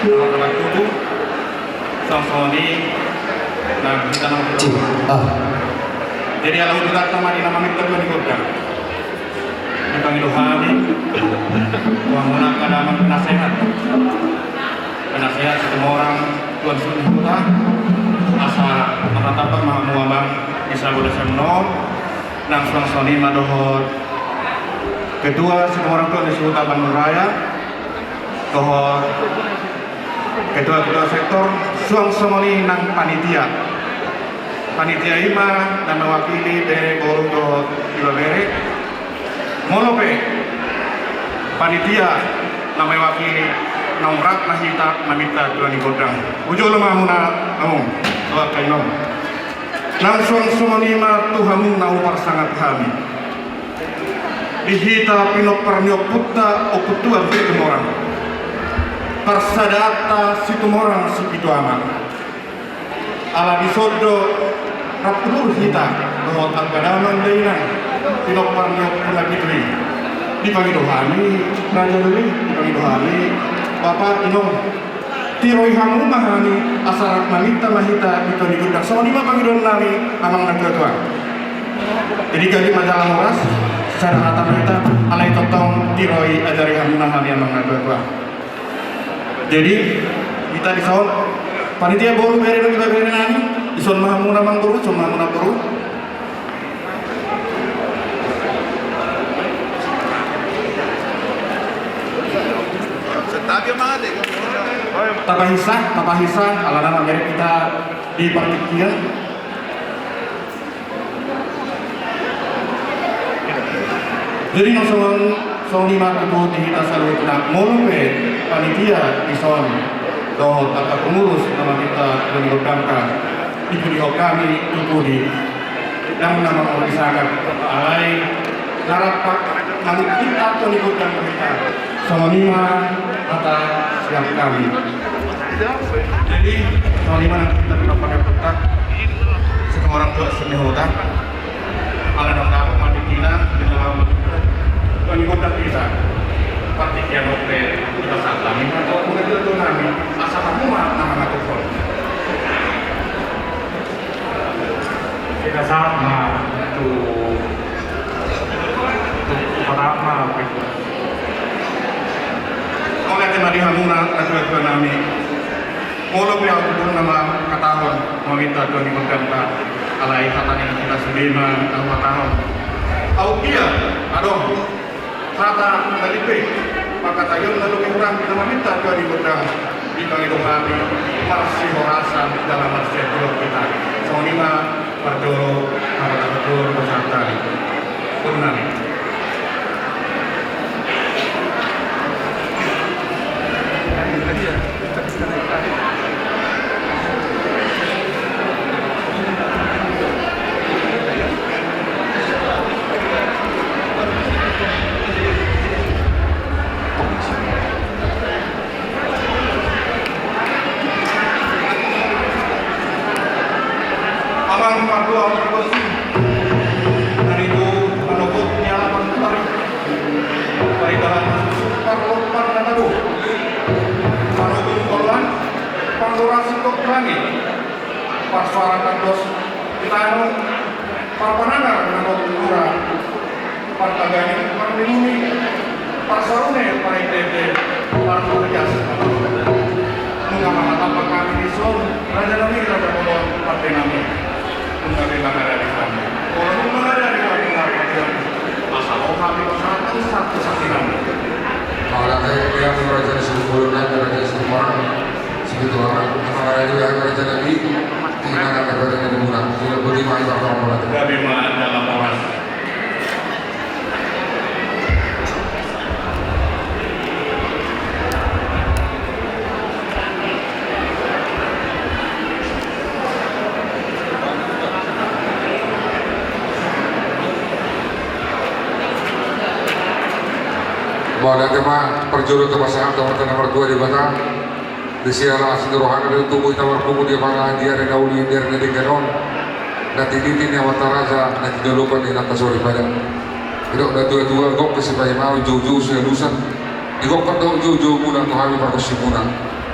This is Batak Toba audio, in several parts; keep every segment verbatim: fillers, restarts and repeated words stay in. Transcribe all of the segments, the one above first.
Nama tubu, suang songon i nang hita na. Cik, ah. Jadi ala uduran ta ma di na maminta Tuhan di gondang. Dipangido hami tu hamuna angka damang penasehat, penasehat Situmorang Tuan Suni Huta, asa marhatampak ma hamu amang di sabodas on, nang suang songon i ma dohot ketua Situmorang Tuan Suni Huta Bandung Raya, dohot ketua-ketua sektor, suang songon i nang panitia. Panitia i ma na mewakili bere, boru dohot ibebere. Molo pe panitia na mewakili, naung rap ma hita maminta Tuhan di gondang. Uju olo ma hamuna amang, dohot angka inong. Nang suang songon i ma tu hamu na huparsangap hami. Di hita pinompar ni ompunta, Ompu Tuan Situmorang, parsadaanta Situmorang Sipitu Ama. Ala dison do rap tu hita dohot angka damang dainang pinompar ni ompu na pitu i. Dipangido hami, raja nami, dipangido hami, bapa, inong, tiroi hamu ma hami, asa rap maminta ma hita di Tuan di gondang. Songon i ma pangidoan nami, amang na tuatua. Jadi gabe ma jala horas, secara rata-rata, alai tongtong tiroi, ajari hamu ma hami, amang na tuatua. Jadi hita dison, panitia, boru, bere dohot ibebere nami, dison ma hamu amang boru, dison ma hamu amang boru. Tapahinsa, tapahinsa, alana na merek hita di partingkian. Jadi nang songon, songon i ma tutu di hita saluhutna, molo pe panitia dison dohot angka pengurus na maminta Tuan di gondang, dipudihon hami tu pudi, ndang na mangorui sangap, alai na rap mangihuthon Tuan di gondang hita. Songon i ma hata siap hami. Jadi songon i ma nang hita tu na pakai putak, Situmorang Tuan Suni Huta. Ala nang dapot ma di tina, di dalam Tuan di gondang hita. Partingkian on pe hita sahat hami ma tu hamuna tuatua nami, asa hamu ma na mangaturhon. Hita sahat ma tu, tu paramana. Mauliate ma di hamuna na tuatua nami. Molo pe ahu tutu na mangkatahon, maminta Tuan di gondang, alai hata ni hita sude ma na huhatahon. Aut dia adong hata na lobi, mangkatahon na lobi hurang, na maminta Tuan di gondang, dipangido hami marsihorasan jala marsianjuran hita. Songon i ma parjolo, na parjolo pasahat hami. Boru nami. Amang pardoa pargonsi, na di tu panopot ni alaman tari, paridalan na susu parlompan na tabo, panogung oloan, panggorasan tu langit, parsoaran na dos di tano, parpanangar na dos di ura, partagani, parminumi, parsarune, parentente, parparjas. Nunga marhatampak hami dison, raja nami, raja bolon, pande nami. Nunga be mangadari hami. Molo nunga mangadari hami, nunga mangadari hami. Asa ro hami pasahat satu satu nami. Mauliate, raja ni suku bolon, raja ni suku orang. Segitu orang. Apa raja, raja nami? Di mana raja nami? Di mana? Di mana? Di mana? Gabe ma jala horas. Mauliate ma, parjolo tu pasahat tu Amanta na martua Debata. Di siala asi ni rohana do tubu hita marpungu di ari na uli, di ari na denggan on. Na tiniti ni amanta raja, na tinalopan ni inanta soripada. Didok na tuatua, gok pe sipaimahon, joujou sialusan. Digok pe do joujou muna tu hami pargonsi muna.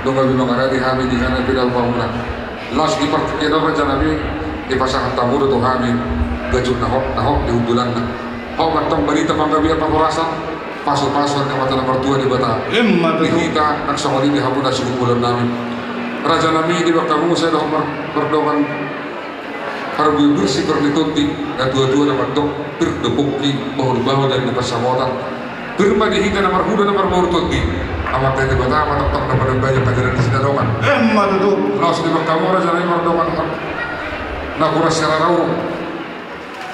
Nunga be mangaradi hami di hami pidal pahuna. Laos di partingkian on raja nami, dipasahat hamu do tu hami gajut na hot, na hot di hundulanna. Hot mantong barita panggabean, pahorasan, pasu-pasu ni Amanta na martua Debata. Emma tutu. Di hita nang songon i di hamu na suhut bolon nami. Raja nami, dibahen hamu muse do mar-, mardongan parbue pir si pir ni tondi, na tua-tua na mandok, pir do pongki, bahul-bahul dan di pansamotan. Pir ma di hita na marhula na marboru tondi. Amanta Debata ma tongtong na manambai pajalanan ni sinadongan. Emma tutu. Laos dibahen hamu raja nami mardongan na hurang sian rara uruk.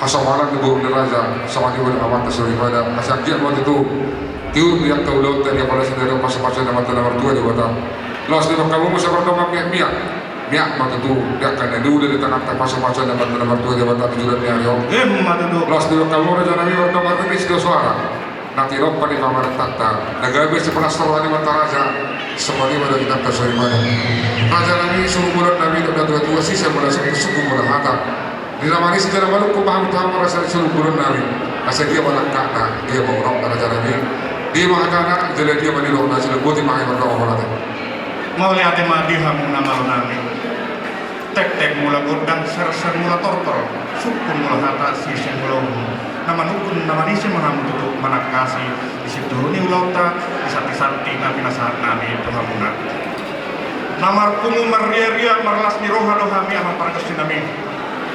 Hasomalan ni boru ni raja, songon i ma di amanta soripada, asa anggiat ma tutu tiur di angka ulaonta di apala sadari on pasu-pasu ni Amanta na martua Debata. Laos dibahen hamu muse mardongan miak-miak. Miak ma tutu di angka na niula di tanganta pasu-pasu ni Amanta na martua Debata di joloan ni ari on. Emma tutu. Laos dibahen hamu raja nami mardongan rimis do soara. Na tinompa ni pamarentanta, na gabe sipalas roha ni amanta raja, songon i ma do di angka soripada. Raja nami, suhut bolon nami, na tua-tua, sise mula suku, suku mula hata. Di na manis, di na maluk, hupasahat hamu ma raja nami suhut bolon nami. Asa dia ma langkatna, dia ma unokna raja nami. Dia ma hatana, jala dia ma nidokna, silombohi ma hami mardongan mauliate. Mauliate ma di hamu na malo nami. Tektek mula gondang, serser mula tortor, sungkun mula hata, sise mula uhum. Na manungkun na manise ma hamu tutu manangkasi di situru ni ulaonta, di santi-santi na pinasahat nami tu hamuna. Na marpungu marria-ria marlas ni roha do hami amang pargonsi nami.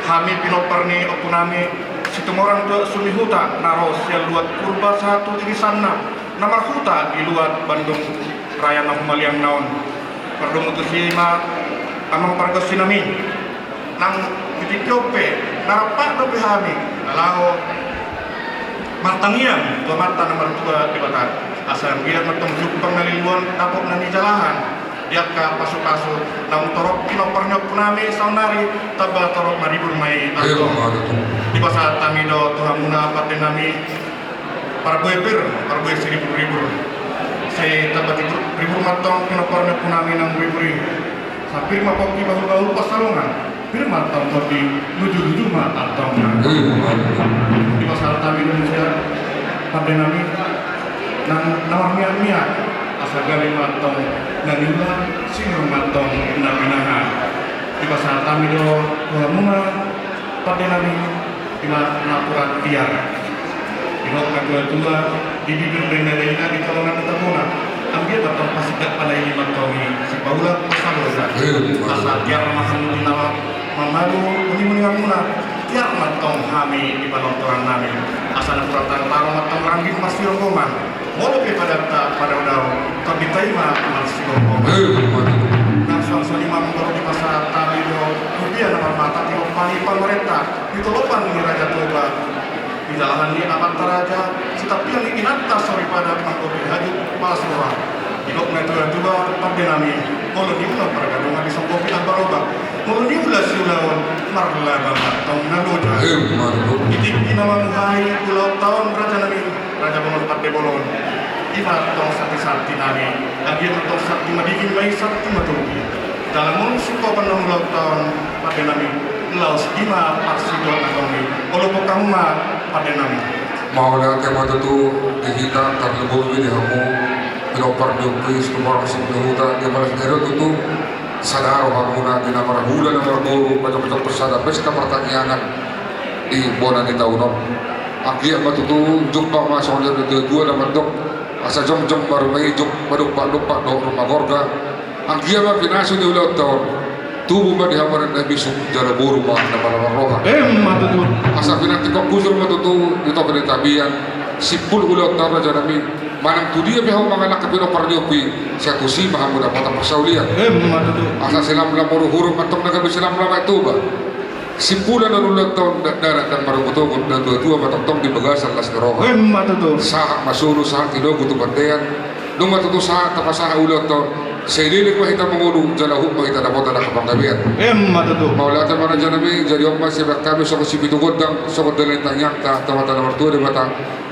Hami pinompar ni ompu nami Situmorang Tuak Sumihuta na ro sian luat Purba sahat tu irisanna na marhuta di luat Bandung Raya na humaliangna on. Pardomu tusi ma amang pargonsi nami. Nang di tingki on pe na rap dope hami na laho martangiang tu Amanta na martua Debata, asa anggiat mantong jumpang na liluan dapot na nijalahan di angka pasu-pasu naung torop pinompar ni ompu nami saonari, tamba torop maribur ma i. Ayo, antong. Dipasahat hami do tu hamuna pande nami parbue pir, parbue siribur-ribur. Sai tamba ribur, ribur mantong pinompar ni ompu nami naung ribur i. Sai pir ma pongki, bahul-bahul pansalongan. Pir mantong tondi, luju-luju ma antong. Dipasahat hami do muse pande nami nang na marmiak-miak, asa gabe mantong na niula, sinur mantong na pinahan. Dipasahat hami do tu hamuna pande nami, ima napuran tiar. Didok na tua-tua, di bibir daindainna, di tolonan ni tabona. Anggiat mantong pasindak pala i mantong i sipaula pasabosa. Asa tiar ma hamu di na mamalu uning-uninganmuna. Tiar mantong hami di panontonan nami. Asa napuran tartaro mantong rangging marsironggoman. Molo pe padanta padao-dao, tondinta i ma marsigomgoman. Nang songon i ma molo dipasahat hami do huria na marmata tinompa ni pamarenta di tolopan ni Raja Toba, di jalahan ni amanta raja, sitampian ni inanta soripada manggohi hajut palas roha. Didok na tua-tua pande nami, molo niula pargadongan disonggohi ambaroba, molo niula siulaon marlaba mantong na loja. Di tingki na mamuhai ulaonta on raja nami, raja bolon pande bolon. Ima tong santi-santi nami, anggiat tong santi madingin ma i santi matogu. Dalam on singkopan na ulaonta on pande nami, laos ima parsituan na tong i. Olo, boan hamu ma pande nami. Mauliate ma tutu di hita, tarlumobi di hamu pinompar ni ompu i Situmorang Sinuhuta, di apala sadari on tutu sada rohamuna di na marhula na marboru, pajok-pajok sada pesta partangiangan di bona ni taon on. Anggiat ma tutu jumpang ma songon i do tua-tua na mandok, asa jongjong ma ruma i, jong madumpak-dumpak dohot ruma gorga. Anggiat ma pinasu ni ulaonta on, tubu ma di hamu anak na bisuk, jala boru ma na pala marroha. Emma tutu. Asa pinantikhon hujur ma tutu di topi ni tapian, simpul ulaonta on raja nami. Manang tu dia pe hamu mangalangka pinompar ni ompu i, sai tusi ma hamu dapotan parsaulian. Emma tutu. Asa silamlam molo hurung mantong na gabe silamlam Aek Toba. Simpulan ni ulaonta on, dakdanak ndang marogot-ogot, na tua-tua ma tongtong di bagasan las ni roha. Emma tutu. Sahat ma solu, sahat tinogu tu bontean. Nunga tutu sahat tapasahat ulaonta on, sai leleng ma hita mangolu, jala huhut ma hita dapotan angka panggabean. Emma tutu. Mauliate ma raja nami, jadi on ma sibahen hami songon sipitu gondang, songon dalan ni tangiangta tu Amanta na martua Debata.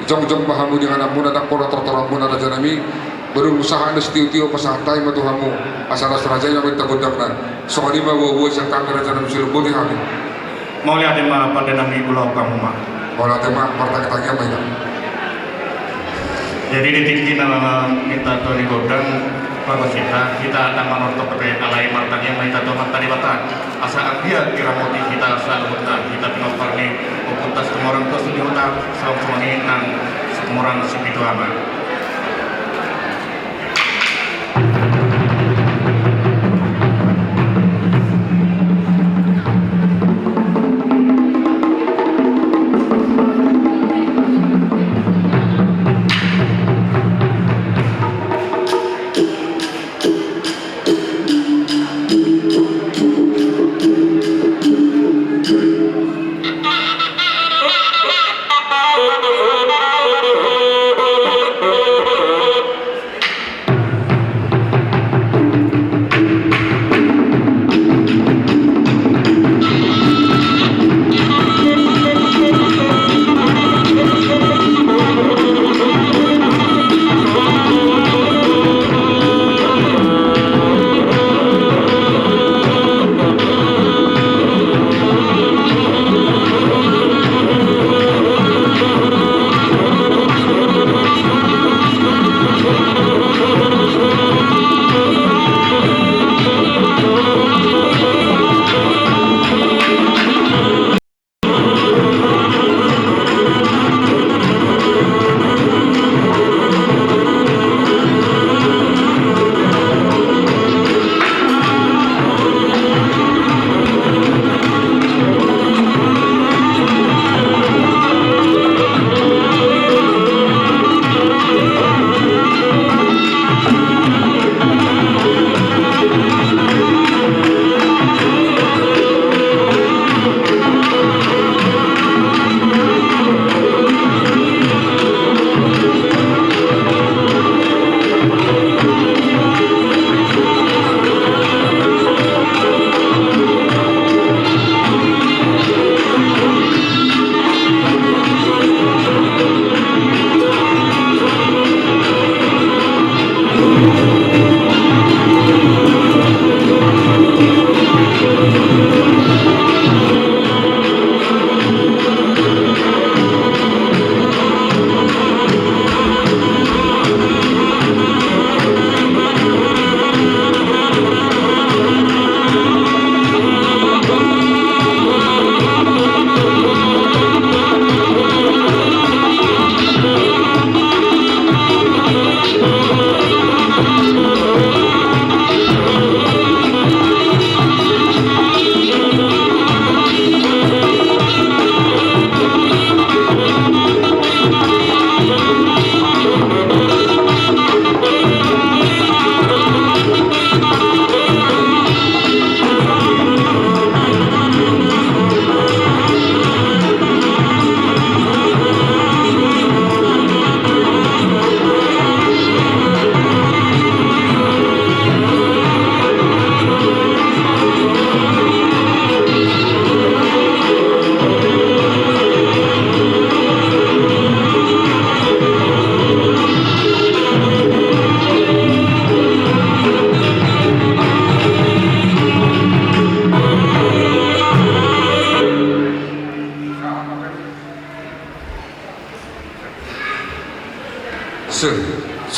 Jongjong ma hamu di ingananmuna, ndang pola tortoranmuna raja nami. Berhubung sahat do sitio-tio, pasahat hami ma tu hamu, asa las raja i ma menta gondangna. Songon i ma boa-boa sian hami raja nami, silombohi hami. Mauliate ma pande nami, ulaon hamu ma. Mauliate ma, martangiang-tangiang ma hita. Jadi di tingki na mangihut tua ni gondang, Pargonsinta, hita ndang manortor dope, alai martangiang ma hita tu Amanta Debata asa anggiat diramoti hita saluhutna, hita pinompar ni Ompunta Situmorang Tuan Sunihuta, songon i nang Situmorang Sipitu Ama.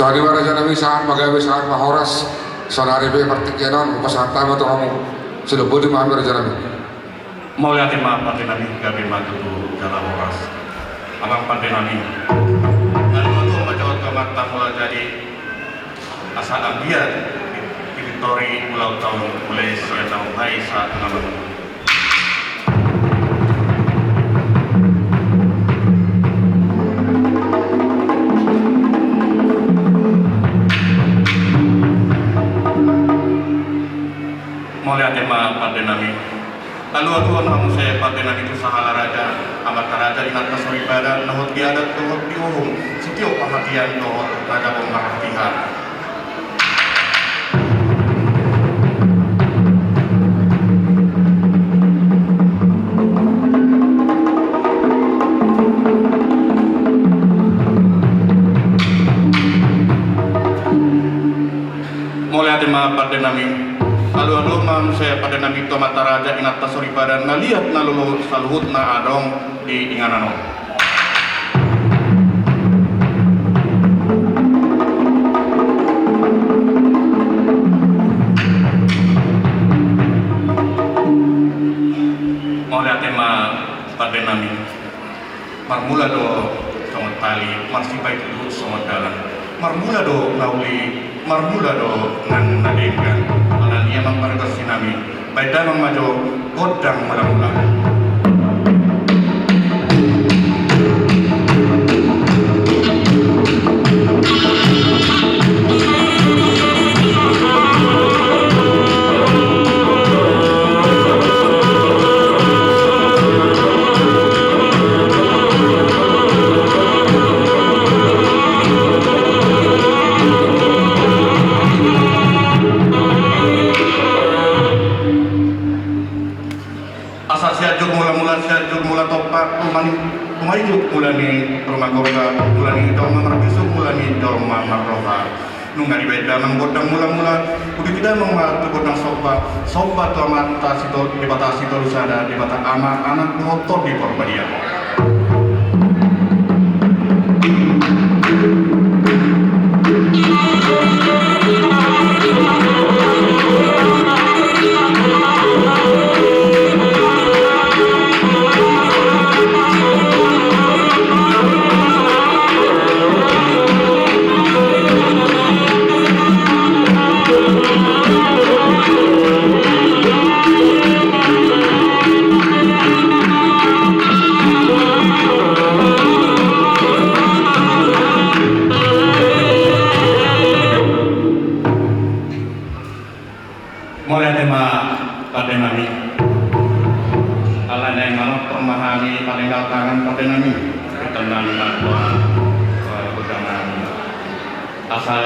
Sahat ma raja nami, sahat ma gabe, sahat ma horas. Saonari pe partingkian on hupasahat hami ma tu hamu. Sudah bodi ma hami raja nami. Mauliate ma pande nami, gabe ma tutu jala horas. Amang pande nami, na lumobi ma jawab gamat tamula jadi asa anggiat di tori ulang tahun mulai sian na umhai sahat na manunggu. Mauliate ma pande nami. Alualuhon ma muse pande nami tu sahala raja, amanta raja, inanta soripada, na hot di adat dohot di uhum, sitio pahatian dohot na jago marhatiha. Mauliate ma pande nami. Alualuhon ma muse pande nami tu amanta raja, inanta soripada, na liat na lolo saluhutna adong di inganan on. Marmula do songon tali, marsipaihut songon dalan. Marmula do na uli, marmula do nang na denggan. Alani i amang pargonsi nami, baen damang ma jo gondang mula-mula. Asa sianjur mula-mula, sianjur mula tompa, tumani-, tumaijuk mula ni ruma gorga, mula ni jolma marbisuk, mula ni jolma marroha. Nunga dibaen damang gondang mula-mula, uduti damang ma tu gondang somba, somba tu Amanta Sitol-, Debata Sitolu Sada, Debata Ama, Anak dohot Tondi Porbadia. Mauliate ma pande nami. Alai naeng manortor ma hami paninggal tangan pande nami. Di tengah ni natua, eh, gondang nami. Asa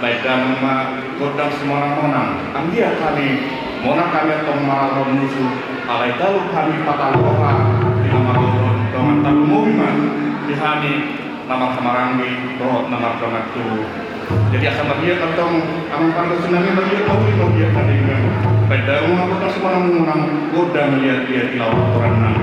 baen damang ma gondang simonang-monang. Anggiat hami monang hami antong marlawan musu. Alai talu hami pataloha di na marlolo dongan tarlumobi ma di hami na marhahamaranggi dohot na mardongan tubu. Jadi asa marliat antong amang pargonsi nami, marliat ma uli, marliat ma denggan. Baen damang ma gondang simonang-monang, gondang liat-liat di laut koran nami.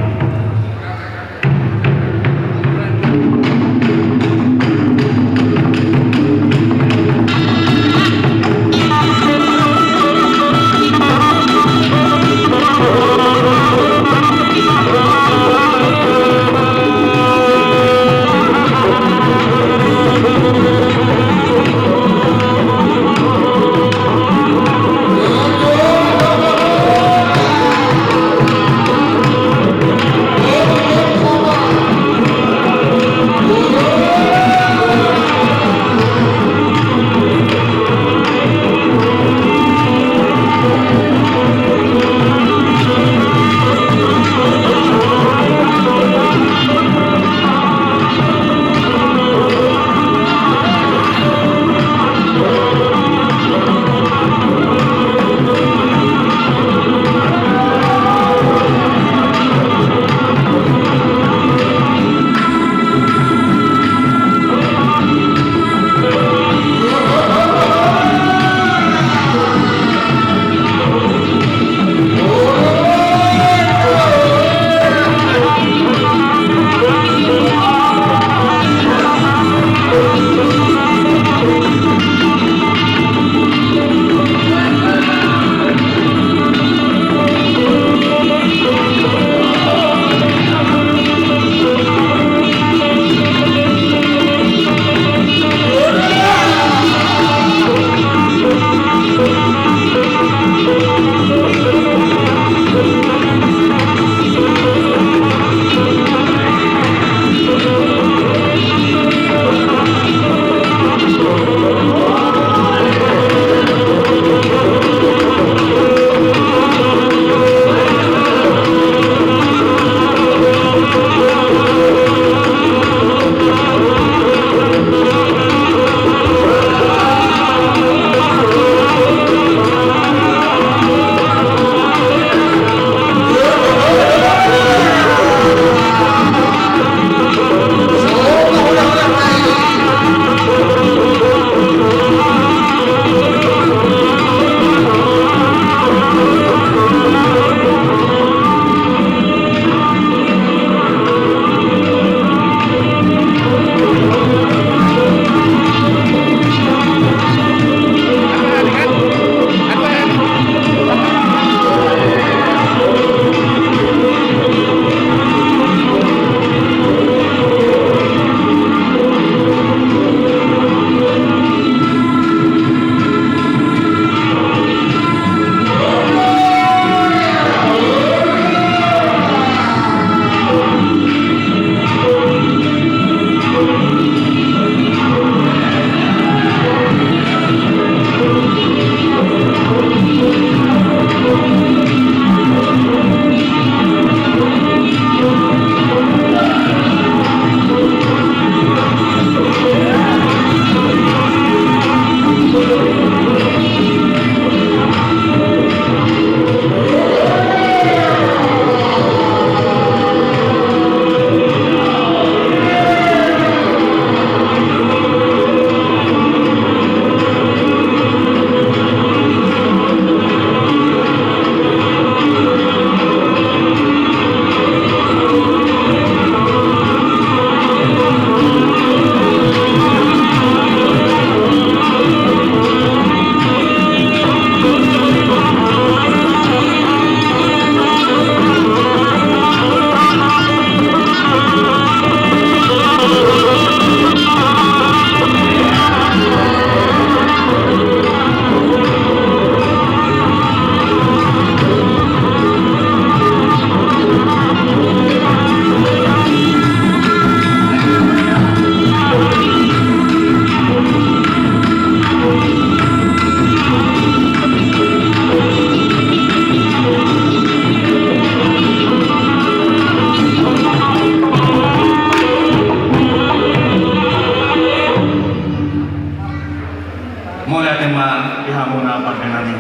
Di hamuna pande nami.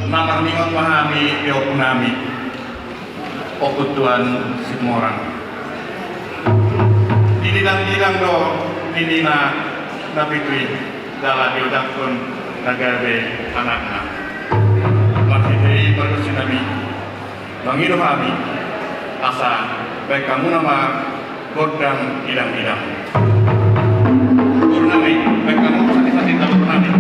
Na marningot ma hami di ompu nami, Ompu Tuan Situmorang. Dididang-didang do ninna na pitu i, jala diodakhon na gabe anakna. Marhite i, pargonsi nami, mangido hami asa baen hamuna ma gondang idang-idang. Boru nami, baen hamu ma sati-sati, boru nami.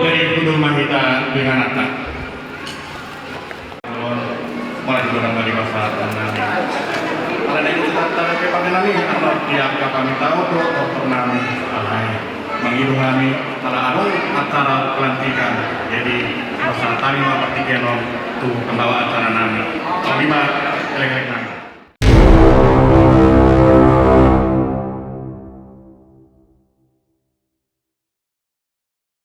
Jadi, kudu ma hita dengan atas. Mauliate ma di basa nami. Ala na i do hata ni pande nami, ala di angka paminta on do tortor nami. Alai mangido hami, ala adong acara pelantikan. Jadi, basa hami ma partingkian on tu pambawa acara nami. Alai ma, elek-elek nami.